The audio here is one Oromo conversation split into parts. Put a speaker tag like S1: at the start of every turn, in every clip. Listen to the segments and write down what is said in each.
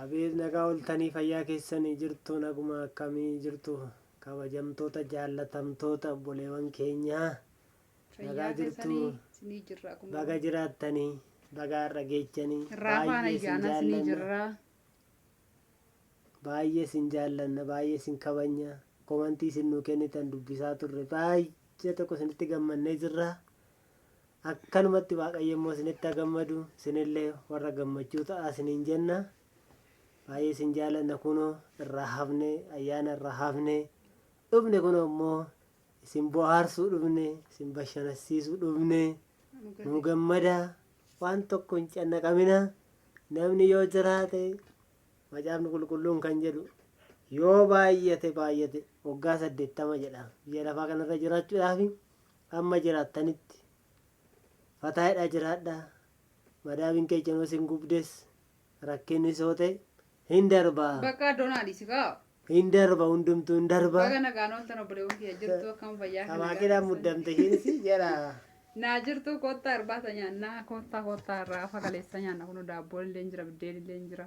S1: Abeet nagaa ooltanii fayyaa keessanii jirtu naguma akkamii jirtu kabajamtoota jaallatamtoota obboleewwan keenyaa nagaa
S2: Fayyaa
S1: jirtu
S2: keessanii isinii jirra kunoo.
S1: baga jiraattanii baga har'a geechanii
S2: Raafaan
S1: baay'ee isin
S2: ayyaanaa isinii
S1: jaallanna
S2: jirra.
S1: baay'ee isin jaallanna baay'ee isin kabajna komantii isin nuu kennitan dubbisaa turre baay'ee tokko isinitti gammannee jirra. Akkanumatti Waaqayyo immoo isinitti haa gammadu, isinillee warra gammachuu ta'aa isiniin jenna. Baay'ee isin jaalanna kunoo irraa hafne, ayyaana irraa hafne, dhufne kunoo immoo isin bohaarsuu dhufne, isin bashanasiisuu dhufne, nu gammadaa, waan tokko hin cannaqamina. Namni yoo jiraate macaafni qulqulluun kan jedhu yoo baay'ate baay'ate waggaa 80 jedha. Biyya lafaa kanarra jiraachuudhaaf Hamma jiraattanitti fataa hidhaa jiraadhaa. Madaabiin keessan yoo isin gubdes rakkinnis yoo ta'e hin darba.
S2: Bakka donaa dhiisi kaa.
S1: Hin darba hundumtuu hin darba.
S2: Baga nagaan ooltan obboleewwan kiyya jirtu akkam fayyaa kana
S1: Tamaakiidhaan muddamte ishiinis jedha.
S2: Naa jirtu koottaa irbaata nyaannaa koottaa koottaa irraa afa kaleessa nyaanna kun daabboon illee jira biddeen illee jira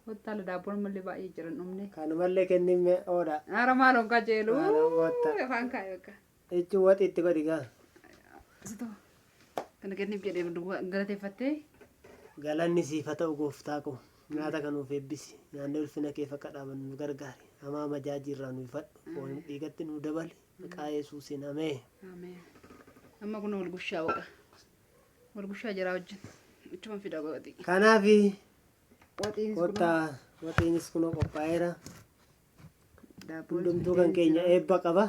S2: koottaa la daabboon mallee baay'ee jira hin dhumne.
S1: Kanumallee kennin mee oodha.
S2: Ara maal onkaa jeelu
S1: Maaloo koottaa.
S2: afaan kaa'e bakka.
S1: Jechuun waxii itti godhi gaa.
S2: Situ kana kenniif jedhee duwwaa galateeffattee.
S1: Galanni siif haa ta'u gooftaa koo. Nyaata kan nuuf eebbisi. Nyaannee ulfina keef akka dhaabannu nu gargaari. Hamaa majaajii irraa nu ifadhu. Fooniif dhiigatti nu dabali. Maqaa Yesuusiin ameen.
S2: Ameen. Amma kun wal gushaa waqa. Wal gushaa jiraa wajjin. Ichuma fida waxii.
S1: Kanaaf
S2: Waxiinis kunoo
S1: kottaa waxiinis kunoo qophaa'eera.
S2: Daabboon
S1: Hundumtuu kan
S2: biddeenis
S1: keenya
S2: jira.
S1: eebba qaba.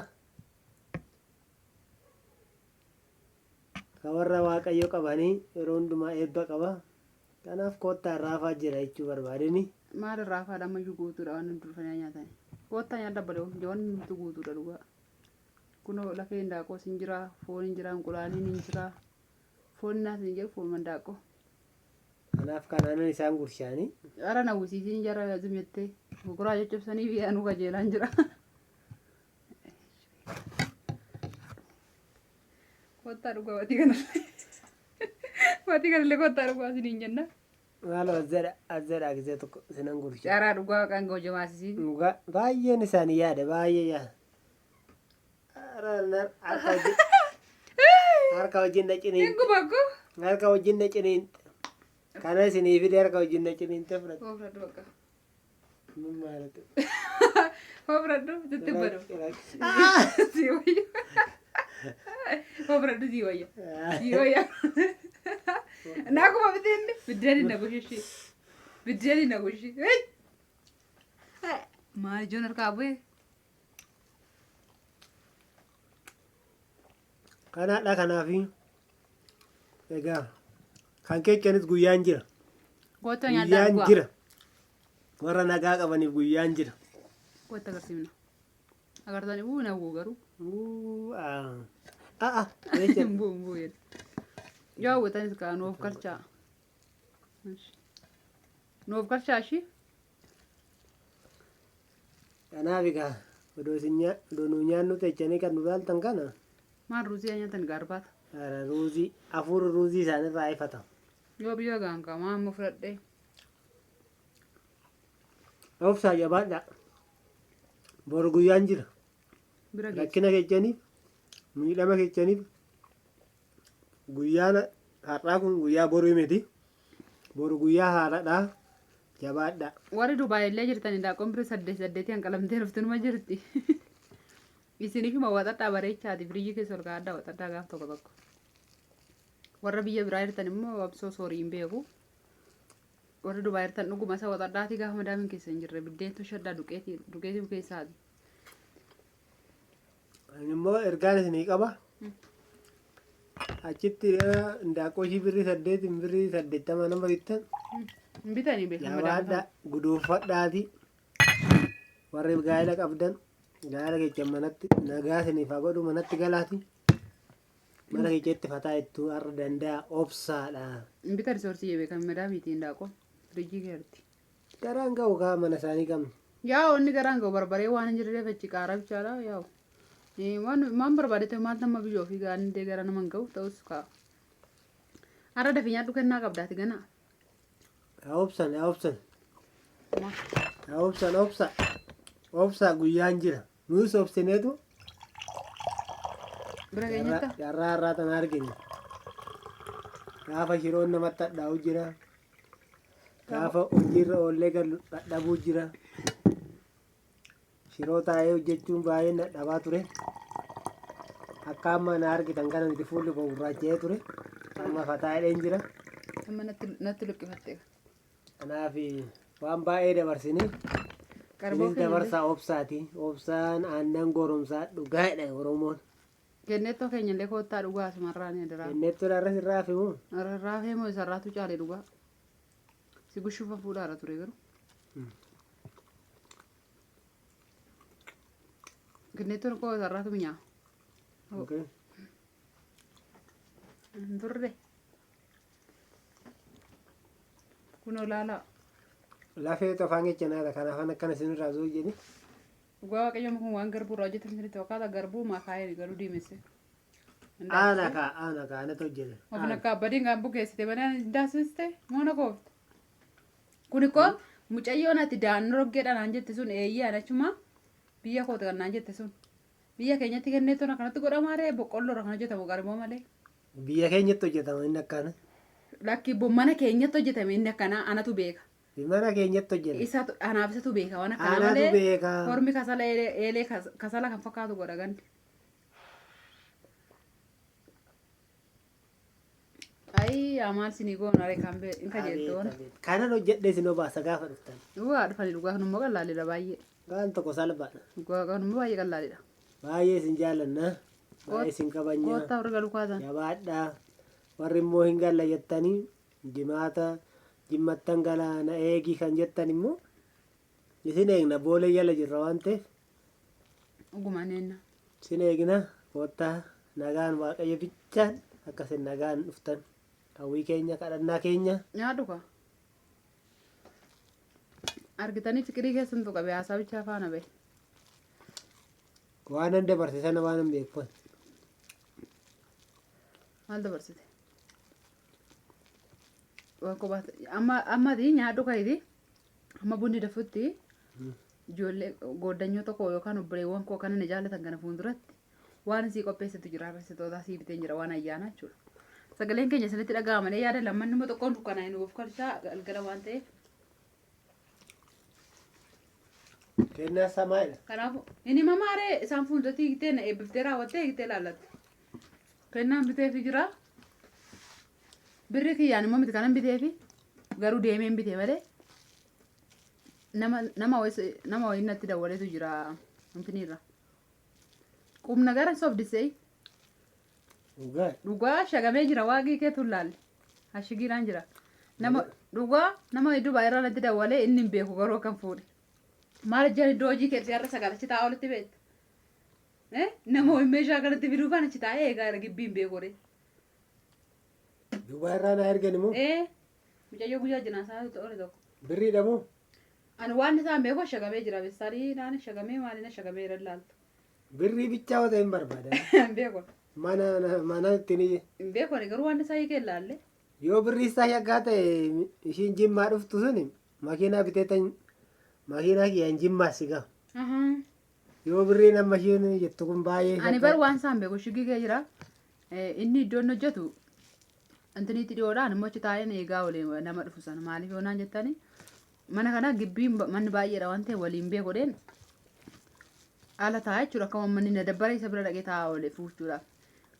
S1: Ka warra Waaqayyo qabanii yeroo hundumaa eebba qaba. Kanaaf koottaa irraa hafaa jira jechuu barbaadeni.
S2: Maal irraa hafaadha ammayyuu guutuudha waan nuti dhufanii nyaatani. Koottaa nyaadha balee waan nuti guutuudha dhugaa. Kunoo lafee hindaaqoos hin jira, foon hin jira, inqulaaliin hin jira. Foon naas hin jiru foon mandaaqoo.
S1: Kanaaf kanaanan isaan gurshaanii.
S2: Ara na wisiisiin jara zim jettee gurguraa caccabsanii fi anuu kajeelaan jira. Kottaa dhugaa watii kanallee. Watii kanallee kottaa dhugaa isiniin jenna.
S1: Maaloo as jedha as jedha gisee tokko sinan gursha.
S2: Caaraa dhugaa kan gojamaasisiin.
S1: Dhugaa baay'een isaanii yaada baay'ee yaada. Harka wajjin harka wajjin na
S2: Hin
S1: ciniinte.
S2: gubakku.
S1: Harka wajjin na ciniinte. Kana isinii fide harka wajjin na ciniinte fudhate.
S2: Hoo fudhadhu bakka.
S1: Min maalatu.
S2: Hoo fudhadhu sitti badu. Si wayya. Hoo fudhadhu si wayya. Si wayya. Naakuma biteen biddeen na gushishi. Biddeen na gushi. Maal ijoon harkaa bu'ee?
S1: Kanaadha kanaafi egaa kan keechanis guyyaan jira.
S2: Goota nyaadhaa
S1: Guyyaan
S2: dhugaa.
S1: jira. Warra nagaa qabaniif guyyaan jira.
S2: Goota agarsiifna. Agartanii uu nawwuu garuu.
S1: Uu, ah. Ah, ah, jecha.
S2: Hin bu'u hin bu'u jedhe. Yoo hawwatanis kaa nuuf galchaa. Nuuf galchaa ishii.
S1: Kanaaf egaa odoo isin nyaa- odoo nu nyaannu techanii kan nu laaltan kana
S2: Maal ruuzii nyaatan gaarbaata.
S1: ara ruuzii hafuurri ruuzii isaanirraa ifata.
S2: Yoo biyya gaanqaa maa amma fudhadhee.
S1: Obsaa jabaadhaa. Boru guyyaan jira.
S2: Bira geessu.
S1: Rakkina kechaniif miidhama kechaniif Guyyaan har'aa kun guyyaa boruu miti. Boru guyyaa haaraadha. Jabaadhaa.
S2: Warri Dubaay illee jirtan indaaqoon bira saddeet saddeetii hanqalamtee dhuftu numa jirti. Isin ishuma waxadhaa bareechaati firiijii keessa ol kaa'adhaa waxadhaa gaaf tokko tokko. Warra biyya biraa jirtan immoo absoo soorii hin beeku. Warri Dubaay jirtan dhuguma isa waxadhaatii gaafa madaamiin keessa hin jirre biddeen toshadhaa duqeetii duqeetii keessaati.
S1: Ani immoo ergaan isinii qaba. Achitti indaaqqoo ishii birrii 8 birrii 80 nama bittan.
S2: Hin bitanii beekan
S1: Jabaadhaa guduunfadhaati. Warri gaa'ela qabdan gaa'ela keessan manatti nagaa isiniif haa godhu manatti galaati. Mana keessatti fataa ittuu har'a danda'a obsaadha.
S2: Hin bitan soorsii beekan madaamiitii indaaqoo firiijii keerti.
S1: Garaan ga'u kaa mana isaanii qabni.
S2: Yaa'u inni garaan ga'u barbaree waan hin jirreef achi qaaraa bichaadha yaa'u. Waan maan barbaade ta'e maal nama biyya ofii ga'an illee gara nama hin ga'u ta'us kaa. Har'a dafii nyaadhu kennaa qabdaati ganaa.
S1: Haa obsan haa obsan. Obsan obsa. Obsa guyyaan jira. Nus obsineetu
S2: Bira keenyatti
S1: carraa har'aa tana argine. Gaafa shiroon namatti hadhaa'u jira. Gaafa hojiirra oollee galu dhadhabuu jira. Shiroo taa'ee hojjechuun baay'ee dadhabaa ture. Akka amma na argitan kana miti fuulli koo gurraacha'ee ture. Amma fataa'ee jira.
S2: Amma natti luqqifatte.
S1: Kanaaf waan baay'ee dabarsine.
S2: Qarboo
S1: Isinis dabarsaa obsaati. Obsaan aannan goromsaa dhugaadha Oromoon.
S2: Kennettoo keenya illee koottaa dhugaa asumarraa ni adiraa.
S1: Kennettoon har'a sirraa fi moo?
S2: Irraa feemoo isarraatu caale dhugaa. Si gushuufa fuudhaara ture garuu. Kennettoon koo isarraatu mi'aawa.
S1: Okay.
S2: Hin turre. Kunoo laalaa.
S1: Lafee afaan kecha naadha. Kan afaan akkana isinirraa soo jedhi.
S2: Dhugaa Waaqayyoon kun waan garbuu irraa hojjetame sirriitti fakkaata. Garbuu makaa'ee garuu diimesse.
S1: Aana kaa aana kaa anatu hojjete.
S2: Ofin akka abbadiin kan bukeessite malee daasiste moona koofte. Kun koo mucayyoon ati daannoo roggeedha naan jette sun eeyyee anachuma biyya kooti kan naan jette sun. Biyya keenyatti kenneettoon akkanatti godhamaa ree boqqolloo irra kan hojjetamu garmoo malee.
S1: Biyya keenyatti hojjetama inni akkana.
S2: Lakki mana keenyatti hojjetame inni akkanaa anatu beeka.
S1: Mana keenyatti hojjetama.
S2: Isatu anaaf isatu beeka waan akkanaa
S1: Anatu
S2: malee.
S1: beeka.
S2: Hormi kasala eelee kasala kan fakkaatu godha gandi. Ayi amaal sinii goona ree kan bee in kajeeltoon.
S1: Kanan hojjedhe isin obaasa gaafa dhuftan.
S2: Dhugaa dhufanii dhugaa kanummoo qallaalidha baay'ee.
S1: Waan tokko salphaadha.
S2: Dhugaa kanummoo baay'ee qallaalidha.
S1: Baay'ee isin jaallanna. Baay'ee isin kabajna.
S2: Koottaa warra galuu kaasan.
S1: Jabaadhaa. Warri immoo hin galla jettanii jimaata jimmattan galaana eegii kan jettan immoo isin eegna boolee jala jirra waan ta'eef
S2: Dhugumaan eenna.
S1: isin eegna koottaa nagaan Waaqayyo bichaan akka isin nagaan dhuftan hawwii keenya kadhannaa keenya.
S2: Nyaadhu kaa. Argitanii fiqirii keessantu qabe haasaa bichaa faana bahe.
S1: Waan an dabarse sana waan hin beeku.
S2: Maal dabarsite? Waan kophaatti amma ammati nyaadhu kayti amma bunni dafutti ijoollee gooddanyoo tokko yookaan obboleewwan koo kana na jaallatan kana fuulduratti waan isii qopheessitu jira barsiisota sii biteen jira waan ayyaanaa jechuudha. Sagaleen keenya isinitti dhaga'ama malee yaada lamman immoo tokkoon dukkanaa hin of kalchaa galgala waan ta'eef.
S1: Kennaa samaayidha.
S2: Kanaafuu inni mamaaree isaan fuulduratti hiiktee na eebbiftee raawwattee hiiktee laallatte. Kennaan biteefi jira. Birri kiyyaan immoo miti kanan biteefi garuu deemeen bite malee nama nama wayii nama wayii natti dawwaleetu jira intiniirra. Qubna gara sobdisee
S1: Dhugaa.
S2: dhugaa shagamee jira waaqii keetu laalle ashigiiraan jira. Nama dhugaa nama hedduu baay'eerraa natti dawwalee inni hin beeku garuu akkam fuudhe. Maal jaan iddoo hojii keetti har'a sagalachi taa'aa olitti beekta. Nama wayii meeshaa kanatti fiduu kan achi taa'ee eegaa jira gibbii hin beeku ree.
S1: Duubaa irraa naa ergan immoo
S2: Mucayyoo guyyaa jinaasaa oole tokko.
S1: Birriidha moo?
S2: Ani waan isaan beeku shagamee jira bessaarii naan shagamee maaliin shagamee irra laaltu.
S1: Birrii bichaa yoo ta'e hin barbaadan.
S2: Hin beeku.
S1: Mana mana ittiin iyye.
S2: Hin beeku ani garuu waan isaa hiikee laalle.
S1: Yoo birrii isaa shaggaa ta'e ishiin jimmaa dhuftu suni makiinaa bitee tan makiinaa kiyyaan jimmaa si ga'a. Yoo birriin amma ishiin jettu kun baay'ee
S2: Ani bar waan isaan beeku shigii kee jira. Inni iddoo inni hojjetu intiniitti dhiyoodha. Ani immoo achi taa'een eegaa oole nama dhufu sana maaliif yoo naan jettani mana kana gibbiin manni baay'eedha waan ta'eef waliin beeku dheen ala taa'aa jechuudha. Akka manni na dabbara isa bira dhaqee taa'aa oole fuuchuudhaaf.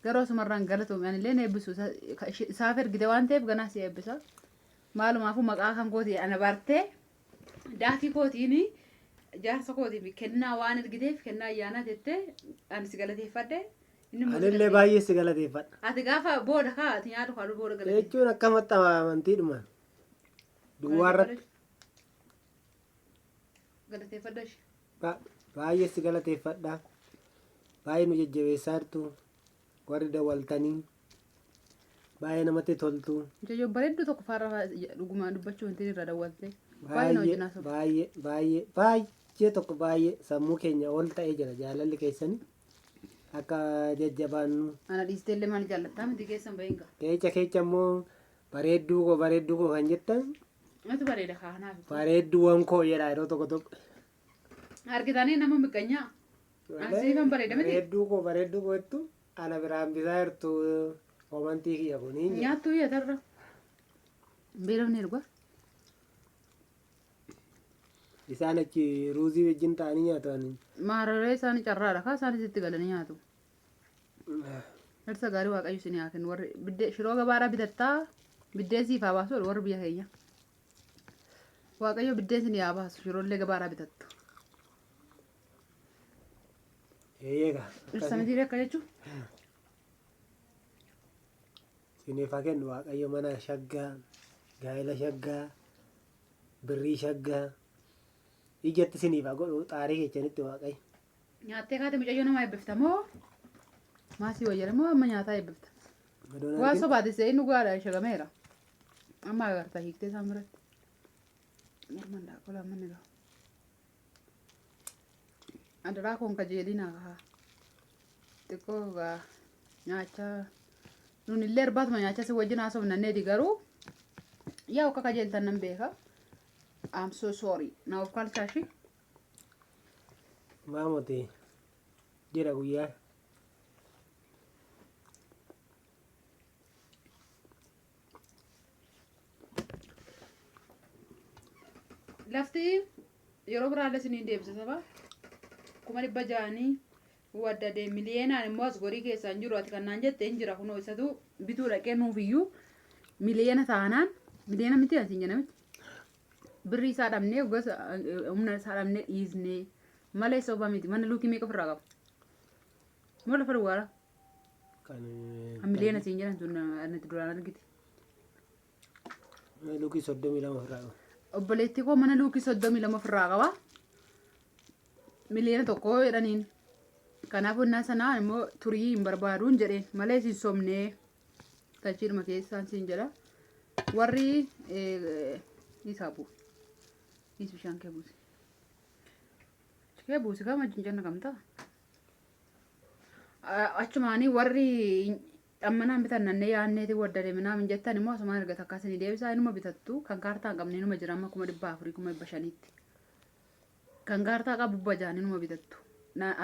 S2: Garuu asumarraan galatoomi ani illee na eebbisu isaaf ergite waan ta'eef ganaa si eebbisa. Maalumaafuu maqaa kan kooti ana bartee daakii kootiin jaarsa kootiif kennaa waan ergiteef kennaa ayyaanaa jettee ani si galateeffadhe. Inni immoo si
S1: Anillee baay'ee si galateeffadha.
S2: Ati gaafa booda kaa ati nyaadhu kaa booda galateeffadhu.
S1: Jechuun akkamatti amantiidhumaan. Duwwaa irratti
S2: Galateeffadhu ishee.
S1: Baay'ee si galateeffadha. Baay'ee nu jajjabeessaa jirtu. Warri dawwaltanii baay'ee namatti toltu.
S2: Mucayyoo bareedduu tokko faarra dhugumaan dubbachuu wanti irra dawwalte. Baay'ee na
S1: Baay'ee
S2: wajjin haasofte.
S1: baay'ee baay'ee baay'ee tokko baay'ee sammuu keenya ol ta'ee jira jaalalli keessanii akka jajjabaannu.
S2: Ana dhiistee illee maal jaallattaa miti keessan bahin gaa.
S1: Keecha keecha immoo bareedduu koo bareedduu koo kan jettan
S2: Natu bareeda kaanaaf.
S1: Bareedduuwwan koo jedha yeroo tokko tokko.
S2: Argitanii nama miqqanyaa. Asii kan bareeda miti.
S1: Bareedduu koo bareedduu koo jettu ana biraan bisaa jirtu komantii kiyya kuniin jedha.
S2: Nyaattuu yeetarra. Beelofni erga.
S1: Isaan achi ruuzii wajjin ta'anii nyaatu ani.
S2: Maararee isaanii carraadha. Kaa isaanis itti galanii nyaatu. Dhirsa gaarii Waaqayyo isin haa kennu. Warri biddee shiroo gabaadhaa bitattaa biddeen siif haa baasu warri biyya keenya. Waaqayyo biddeen isin haa baasu shiroollee gabaadhaa bitattu.
S1: Eeyyee
S2: Dhirsa miti akka jechuun.
S1: Isiniif haa kennu Waaqayyo mana shaggaa, gaa'ela shaggaa, birrii shaggaa. Ijatti isiniif haa godhu xaarii keessanitti Waaqayyo.
S2: Nyaattee kaate mucayyoo nama eebbifta moo maasii wayyara moo amma nyaataa eebbifta?
S1: Odoon
S2: Waan
S1: argin
S2: sobaate se'ee nu gaadha shagameera. Amma agartaa hiiktee isaan biratti. Morman daaqola amma ni gahu. Adaraa koon kajeelina kaa. Xiqqoo gaa nyaachaa nun illee irbaatuma nyaachaa si wajjin haasofnanneeti garuu yaa akka kajeeltan nan beeka. I'm so sorry. Na of kalchaa ishii.
S1: Maamote jira guyyaa.
S2: Lafti yeroo biraallee isiniin deebisa saba 600,000 waddadee miliyeenaan immoo as gorii keessaan jiru ati kannaan jette hin jira kunoo isatu bituu dhaqee nuuf iyyuu miliyeena taanaan miliyeena miti asiin jedha miti birrii isaa dhabnee gosa humna isaa dhabnee dhiisnee malee soba miti mana luukii meeqa ofirraa qaba moo lafa duwwaara
S1: Kan
S2: miliyeena siin jedhan sun natti duraan argite.
S1: Luukii 32 ofirraa qaba.
S2: Obboleettii koo mana luukii 32 ofirraa qaba. 1 miliyoona jedhaniin. Kanaafuu innaa sanaa immoo turii hin barbaaduun jedheen malee siin somnee tachiidhuma keessaan siin jedha. Warri isaa bu'u. Is bishaan kee buusi. Kee buusi kama jinjanna kamtaa. Achumaanii warri ammanaan bitan nannee yaanneeti waddade minaamin jettan immoo asumaan erga takka isinii deebisaa inuma bitattu kan kaartaa hin qabne inuma jira amma 400,000 500,000tti. Kan kaartaa qabu bajaan inuma bitattu.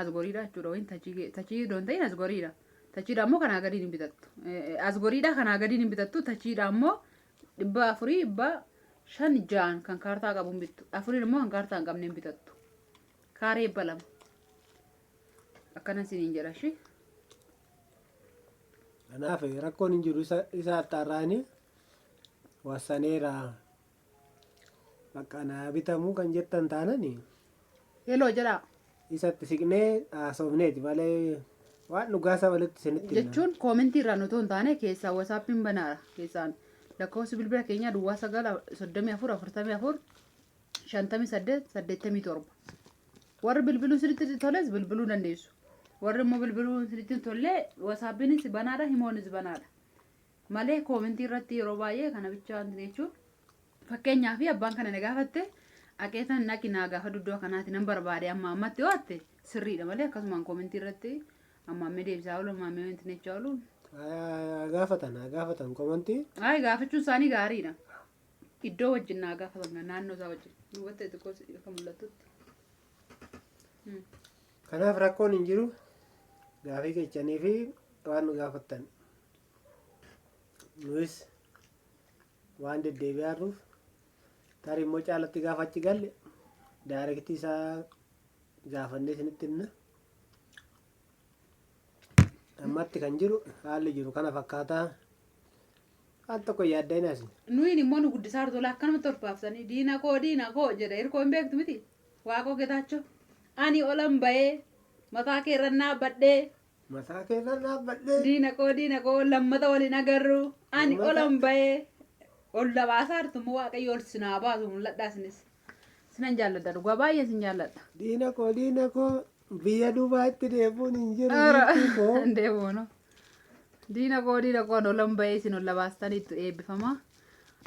S2: As goriidha jechuudha wayin tachii tachii doon ta'in as goriidha. Tachiidha immoo kanaa gadiin hin bitattu. As goriidha kanaa gadiin hin bitattu tachiidha immoo 400 500 6 kan kaartaa qabu hin bittu. Afuriin immoo kan kaartaa hin qabne hin bitattu. Kaaree 200. Akkana isiniin jedha ishee.
S1: Kanaaf rakkoon hin jiru isa axxaarraanii wassaneera bakka naa bitamuu kan jettan taanani
S2: Heloo jedhaa.
S1: Isatti siqnee haasofneeti malee waan dhugaasa walitti isinitti himna.
S2: Jechuun koomentii irraan otoo hin taane keessaa wasaappiin banaadha. Keessaan lakkoofsi bilbila keenyaa 09 34 44 58 87. Warri bilbiluu isinitti toles bilbiluu dandeessu. Warri immoo bilbiluu isinitti hin tolle wasaappiinis banaadha himoonis banaadha. Malee koomentii irratti yeroo baay'ee kana bichaa wanti jechuun fakkeenyaaf abbaan kana na gaafatte aqeetan naqi naa gaafa iddoo kanaati nan barbaade amma ammatti yoo atte sirriidha malee akkasumaan koomentii irratti amma ammee deebisaa oolu amma ammee wanti jechaa oolu.
S1: Haa gaafatan haa gaafatan komantii.
S2: Ay gaafachuun isaanii gaariidha. Iddoo wajjin naa gaafatan naannoo isaa wajjin. Hubatte xiqqoo akka mul'atutti.
S1: Kanaaf rakkoon hin jiru gaafii kechanii fi waan nu gaafattan. Nuyis waan deddeebi'aa jirruuf tarii immoo caalatti gaafa achi galle direct isaa gaafannee isinitti himna. Ammatti kan jiru haalli jiru kana fakkaataa waan tokko yaaddeen asi.
S2: Nuyin immoo nu guddisaa jirtu akkanumatti ol baafsanii diina koo diina koo jedha hirkoo hin beektu miti. Waaqoo Getaachoo. Ani olan bahee mataa kee irra dhaabbadhee
S1: Mataa keessa dhaabbadhee.
S2: Diina koo diina koo lammata waliin agarru ani olan bahee ol dabaasaa jirtu immoo Waaqayyo ol sinaa baasu mul'adhaa isinis. Sinan jaalladha dhugaa baay'ee sin jaalladha.
S1: Diina koo diina koo biyya duubaatti deebuun hin jiru biiftuu koo.
S2: Deemuun. Diina koo diina koo olan bahee isin ol labaastaniittu eebbifama.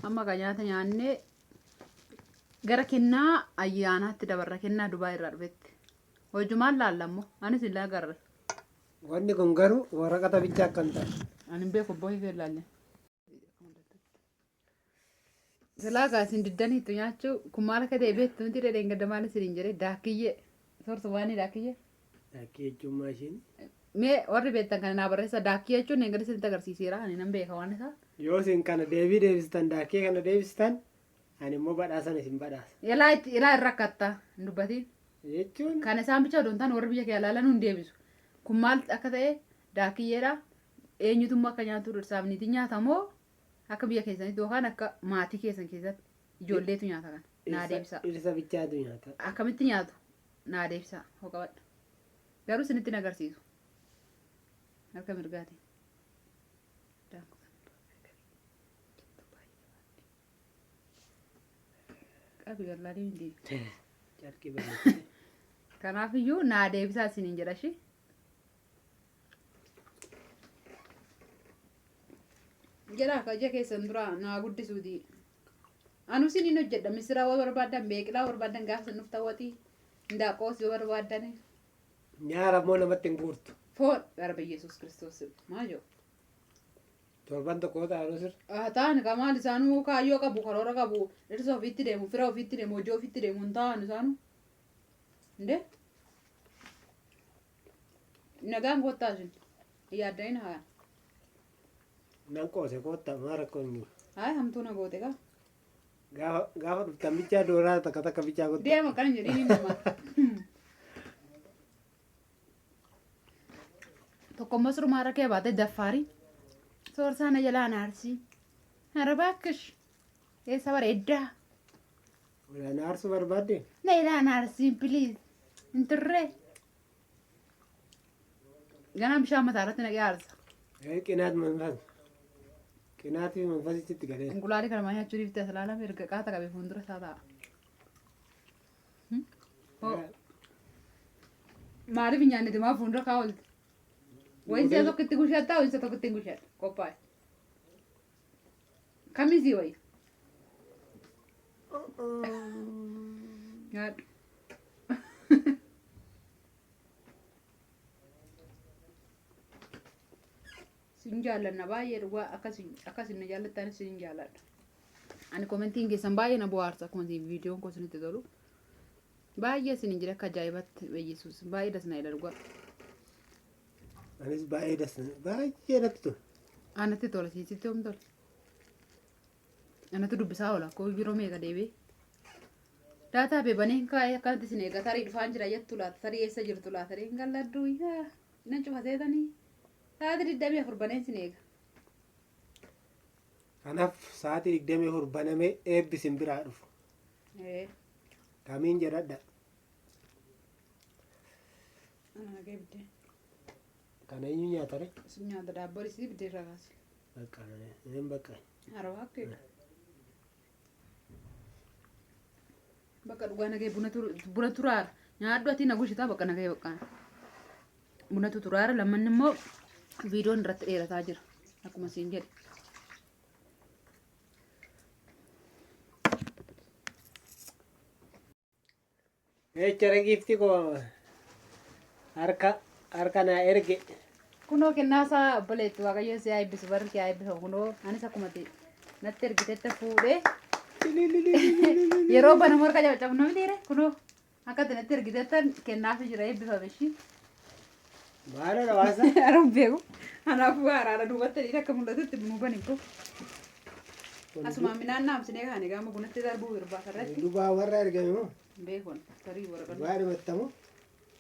S2: Amma kan nyaata nyaannee gara kennaa ayyaanaatti dabarra kennaa Dubaa irraa dhufetti. Hojumaan laallammoo anis hin agarre.
S1: Wanni kun garuu waraqata bichaa akka hin taane.
S2: Ani hin beeku abboo hiikee ilaalle. Silaa gaa isin diddaniittu nyaachuu kun maal akka ta'e beektu miti dhedheen gadda maal isiniin jedhee daakkiyyee sortumaanii daakkiyyee.
S1: Daakkii jechuun maashiin.
S2: Mee warri beektan kana naa barreessa daakkii jechuun eegala isinitti agarsiiseera ani nan beeka waan isaa.
S1: Yoo isin kana deebii deebistan daakkee kana deebistan ani immoo badhaasan isin badhaasa.
S2: Ilaa itti ilaa irra akkatta hin dubbatiin.
S1: Jechuun
S2: Kan isaan bicha odoo hin taane warri biyya kee alaalan hin deebisu. Kun maal akka ta'e daakkiyyeedha. Eenyutummaa akka nyaatu dhirsaaf niitiin nyaata moo akka biyya keessanitti yookaan akka maatii keessan keessatti ijoolleetu nyaata kana. Naa deebisa.
S1: Dhirsa bichaatu nyaata.
S2: Akkamitti nyaatu? Naa deebisa. Hoo qabadha. Garuu isinitti hin agarsiisu. Harka mirgaatiin. Qabi garlaalii hin deebi.
S1: Carqii bareechite.
S2: Kanaafiyyuu naa deebisaa isiniin jedha ishee. Jedha akka ija keessan dura naa guddisuuti. Anu isiniin hojjedha misiraa yoo barbaaddan beeqilaa barbaaddan gaafa isin dhuftan waxii indaaqqoos yoo barbaaddan
S1: Nyaara immoo namatti hin guurtu.
S2: foon garba Yesuus Kiristoos maal jedhu.
S1: Torban tokko ta'anuu sirra.
S2: Ah, ta'an ka maal isaanuu kaayyoo qabu karoora qabu dhirsa ofiitti deemu fira ofiitti deemu hojii ofiitti deemu hin ta'an isaanuu. Indee nagaan kottaa isin yaadda'in haa.
S1: Nan qoose koottaa maa rakkoo hin jiru.
S2: Hayi hamtuu na goote gaa.
S1: Gaafa gaafa dhuftan bichaa dooraa takka takka bichaa kottaa.
S2: Deema akkana hin jedhiin nama. Tokkommoo sirumaa irra kee baatee daffaarii. Soorsaa na jalaa na arsii. Hara baakkish. Eessa bareeddaa.
S1: Na aarsuu barbaadde?
S2: Na jalaa na arsiin piliis. Hin turree. Ganaa bishaan mataa irratti naqee aarsa.
S1: Qinaat manfas. Qinaatii manfasitti itti galee.
S2: Inqulaalii kana maa nyaachuu dhiiftee as ilaalame erga qaata qabee fuuldura isaa taa'a. Hoo. Maaliif hin nyaanne maa fuuldura kaa oolte? Wayii isa tokkotti gushatta wayii isa tokkotti hin gushatta qophaa'e. Kamisii wayii. Nyaadhu. Sin jaallanna baay'ee dhugaa akkasin na jaallattanis sin jaalladha. Ani komentiin keessan baay'ee na bohaarsa akkuma isin viidiyoon koo isinitti tolu. Baay'ee isin jira akka ajaa'ibatti Yesuus baay'ee das na jedha dhugaa.
S1: Anis baay'ee das baay'ee natti tola.
S2: Anatti tola sitti yoom tola. Anatti dubbisaa oola akkoo yeroo meeqa deebi'ee. Daataa beebanii kaa'ee akkanatti isin eega tarii dhufaan jira jettu laata tarii eessa jirtu laata tarii hin galladhu yaa nan cufateetanii sa'aatii 24 baneen isin eega.
S1: Kanaaf sa'aatii 24 banamee eebbi isin biraa dhufu. Kamiin jedhadha.
S2: Ana nagee biddeen.
S1: Kana eenyu nyaata ree?
S2: Isin nyaata daabboo isii biddeen irraa kaase.
S1: Bakka hin bakka.
S2: Arabaa akka bakka dhugaa nagee buna turaara nyaadhu ati na gushitaa bakka nagee bakka bunatu turaara lammanni immoo viidiyoon irratti dheerataa jira akkuma siin jedhe.
S1: Jecha giifti koo harka harka naa erge.
S2: Kunoo kennaasaa obboleetti Waaqayyo si haa eebbisu barri kee haa eebbifamu kunoo anis akkuma ati natti ergitetti fuudhee yeroo banamu harka cabacabnu mitiire kunoo akka ati natti ergitetti kennaafi jira eebbifame ishii.
S1: Maaloo hawaasa?
S2: Aruun beeku. Kanaafuu haaraadha duubatti dhiira akka mul'atutti nuu bani koo. Asumaan midhaan naamsinee kaane gaama bunatti darbuu irbaata irratti.
S1: Dubaa warra ergame moo?
S2: Beekon tarii waraqaa.
S1: Dhugaa himattamoo?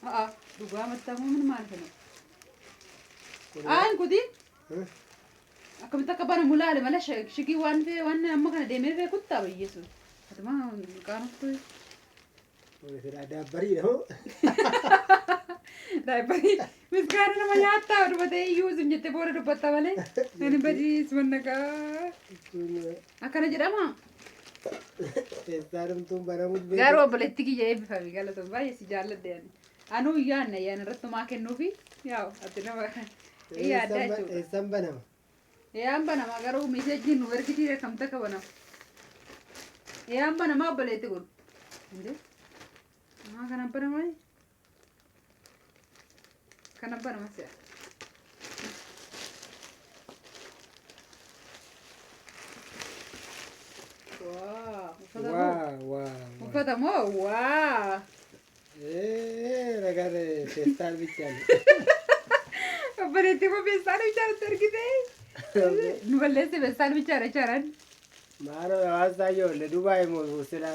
S2: A'a dhugaa mattamuu min maal kana? Aan kuti akkamitti akka banamu laale malee shigii waan fee waan amma kana deemee fee kuttaa bayyeessu. Atuma qaanoftu.
S1: Daabbariidha moo?
S2: Daayipparii miskaana nama nyaattaa dhumatee iyyuu isin jettee booda dubbatta malee. Ani badiis mannaqaa. Akkana jedhama.
S1: Keessaa dhumtuun banamuun beeku.
S2: Garuu obboleetti kiyya eebbifame galatoon baay'ee si jaalladhe ani. Anuu yaadna yaadna irratti homaa kennuufi yaa'u ati nama yaaddaa jechuudha.
S1: Eessaan banama?
S2: Yaan banama garuu miseejiin nu ergitii akkamitti akka banama. Yaan banama obboleetti kun. Indee? Maa kana banama? Kana banama si'a. Waa uffata moo?
S1: Waa waa waa.
S2: Uffata moo? Waa.
S1: Nagar feestaal bichaan.
S2: Obboleettii koo feestaala bichaadha argite. Nu balleesse feestaala bichaadha jechaadhaan.
S1: Maaloo hawaasa ijoollee Dubaay moo sila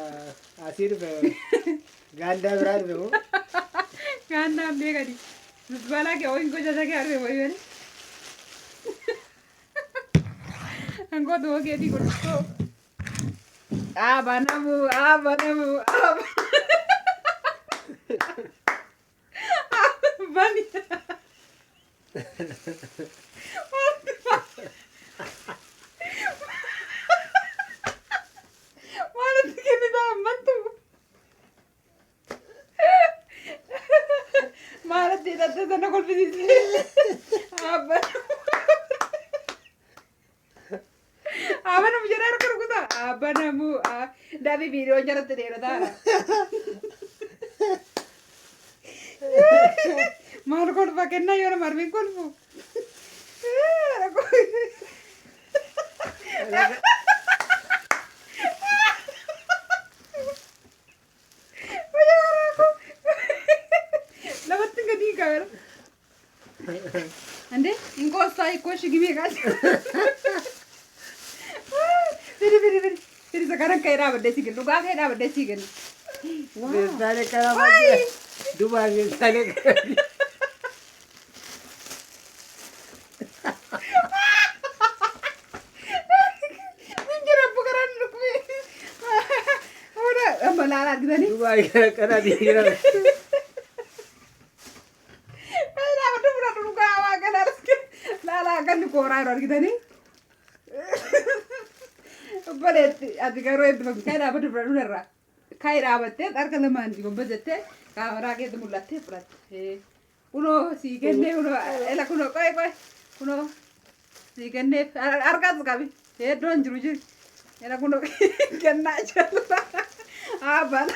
S1: asii dhufe gaandaa biraa dhufe moo?
S2: Gaandaan beekani. Misbaalaa kee ho'iin gocha kee arge wayii wali. Angootu hogeetii godhuu. Abanamu abanamu bani. Maalitti kennita ammattu? Maalitti hidhattee sana kolfisiiste? Abanamu jedhee harka rukuta. Abanamu dafi viidiyoo jalatti dheerataa. Maal kolfa kennaa yoo nama arbiin kolfu? Lamatti gadi kaawera. Ande inkoossaa hikkoo shigimee kaase. Firi firi firi firi isa kanan ka'ee dhaabadhee sii kennu dhugaa ka'ee dhaabadhee sii kennu.
S1: Feestaala kana baay'ee Dubaay feestaala kana.
S2: Injira abbo karaan dhukkubee. Hooda amma laala argitanii.
S1: Dubaay kana kana dhiira.
S2: Dhaabadhu fudhadhu dhugaa waa kana laala akkanni kooraa yeroo argitanii. Obboleetti ati garuu eebbifamti ka'ee dhaabadhu fudhadhu irraa. Ka'ee dhaabattee harka lamaan gombas jettee kaameraa keetti mul'attee fudhatte. Kunoo sii kennee kunoo ela kunoo qo'e qo'e kunoo sii kennee harkas qabi heddoon jiru jiru. Ela kunoo kennaa jaalala. Abbaan.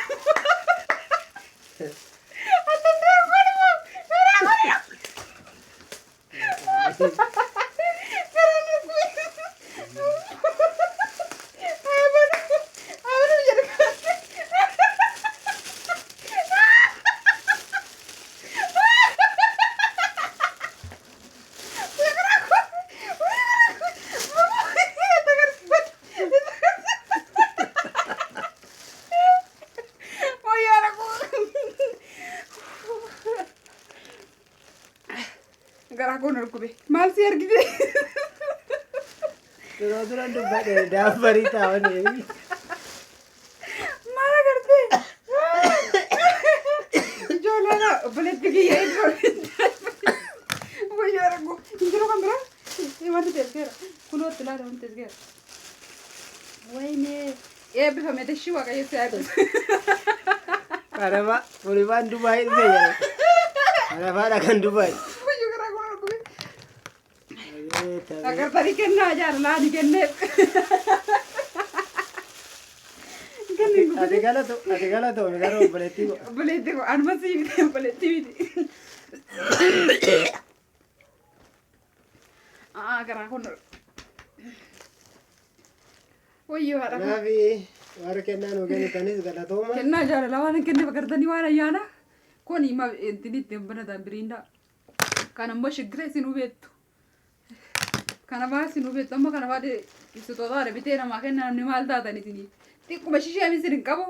S2: Garaa koo na dhukkube. Maal si argite?
S1: Yeroo duran dubbadhe daabbarii taa'anii.
S2: Maal agartee? Ijoolleen obboleetti kiyya ijoolleen. Wayyaa rakkoo. Hin jiru kan biraa? Wanti teesseera. Kunootti ilaala wanti teesseera. Wayinee eebbifame tashii waaqayyo si eebbisu.
S1: Kanama kunifaan Dubaay dhufe jedha. Kanafaadha kan Dubaay.
S2: Wayyoo garaa koo na dhukkube. Agartanii kennaa jaalalaa ni kenneef. Kenni hin
S1: Ati
S2: gubatin.
S1: galatu ati galatoomi garuu obboleettii koo.
S2: Obboleetti koo anuma sii miti obboleettii miti. Aa garaa koo na Wayyoo haadha koo.
S1: Kanaaf warri kennaa nuu kennitanis galatooma.
S2: Kennaa jaalalaa waan hin kenneef agartanii waan ayyaana. Kun hima ittiin ittiin banatan biriindaa. Kan ammoo shiggire isin hubeettu. Kana fa'aa isin hubeettu amma kana fa'aa ibsitoota bitee namaa kenna namni maal taatan isinii. Xiqquma shishee isin hin qabu.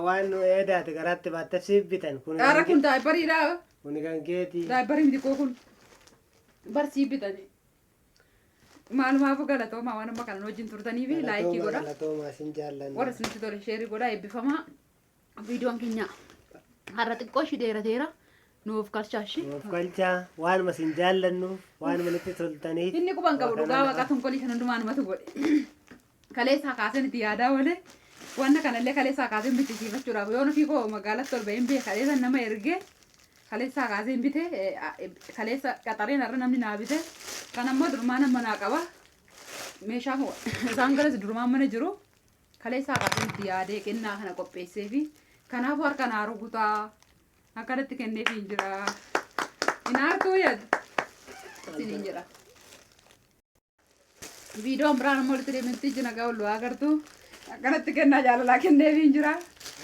S1: Waan nu eedaate garaatti baattee siif bitan. Kun
S2: Dhaara kun daayipariidha.
S1: Kun kan keeti.
S2: Daayiparii miti koo kun. Barsii bitani. Maalumaafuu galatoomaa waan amma kana wajjin turtanii fi laayikii godha.
S1: Galatoomaa isin jaallanna.
S2: Warra isinitti tole sheerii godha eebbifamaa. Viidiyoon keenya har'a xiqqoo ishii dheerateera. Nuuf galchaa ishii.
S1: Nuuf galchaa waanuma isin jaallannuuf waanuma nutti toltaniif.
S2: Inni quban qabu dhugaa waaqa tonkolii kan hundumaa namatu godhe. Kaleessaa kaaseen itti yaadaa oole. Wanna kanallee kaleessaa kaaseen bichisiifachuudhaaf yoon ofii koo magaalatti ol ba'een beeka kaleessa nama ergee kaleessaa kaaseen bite kaleessa qaxareen har'a namni naa bite kan ammoo durumaa nama naa qaba. Meeshaa isaan galas durumaan mana jiru kaleessaa kaaseen itti yaadee kennaa kana qopheessee fi kanaafuu harka naa rukutaa akkanatti kenneef hin jira. Hin aartuu yaadu isiniin jedha. Viidiyoon biraan immoo walitti deebiinti iji nagaa ol agartu. Akkanatti kennaa jaalalaa kenneefiin jira.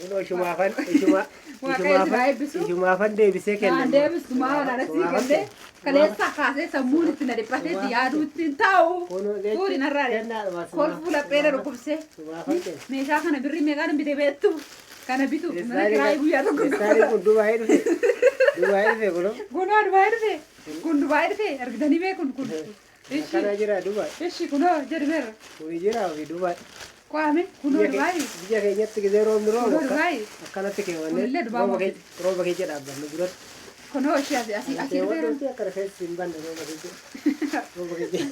S1: Kunoo ishumaafan ishuma
S2: Waaqayyo isin haa eebbisu.
S1: Ishumaafan deebisee kenna.
S2: Naan deebistu maal anasii kennee kaleessa kaasee sammuun itti na dhiphateetti yaaduu ittiin taa'u.
S1: Kunoo
S2: Fuudhi narraa
S1: kennaadhuma.
S2: Kolfuu lapheera dhukkubsee.
S1: Sumaafan kenna.
S2: Meeshaa kana birrii meeqaan bitee beektu? Kana bituuf mana kiraayii guyyaa tokko
S1: Kiristaanii kun Dubaayii dhufe. Dubaayii dhufe kunoo.
S2: Kunoo Dubaayii dhufe. Kun Dubaayii dhufe argitanii beekun kun. Ishi
S1: Akkana jira Dubaayii.
S2: ishi kunoo jedhameera.
S1: Kuni jira ofii Dubaayii.
S2: Kwaame kunoo Dubaayii.
S1: Biyya keenyatti gisee roobni roobu
S2: Kunoo Dubaayii.
S1: akkanatti keewwannee
S2: Kunillee Dubaayii
S1: rooba keessa dhaabbannu duratti.
S2: Kunoo ishee asii asii asii dhufeera.
S1: Keewwadhuuti akka rifeensi hin banne rooba keessa. Rooba keessa.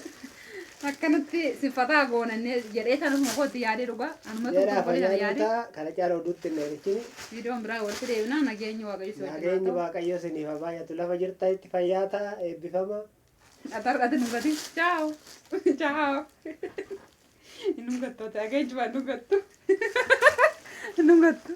S2: Akkanatti sifataa goonannee jedhee sanuma kootti yaadee dhugaa. Anumatu
S1: Jedhaa
S2: tokko
S1: fayyaa
S2: yaadee.
S1: ta'a kana caala oduutti hin dheerichini.
S2: Viidiyoon biraa walitti deebinaa nageenyi Waaqayyo si wajjin haa
S1: Nageenyi
S2: ta'u.
S1: Waaqayyo isiniif haa baay'atu lafa jirtanitti fayyaa ta'a eebbifama.
S2: Atarratti nugati. Ciao. Ciao. Hin dhugattu ati dhageenyuma hin dhugattu. Hin dhugattu.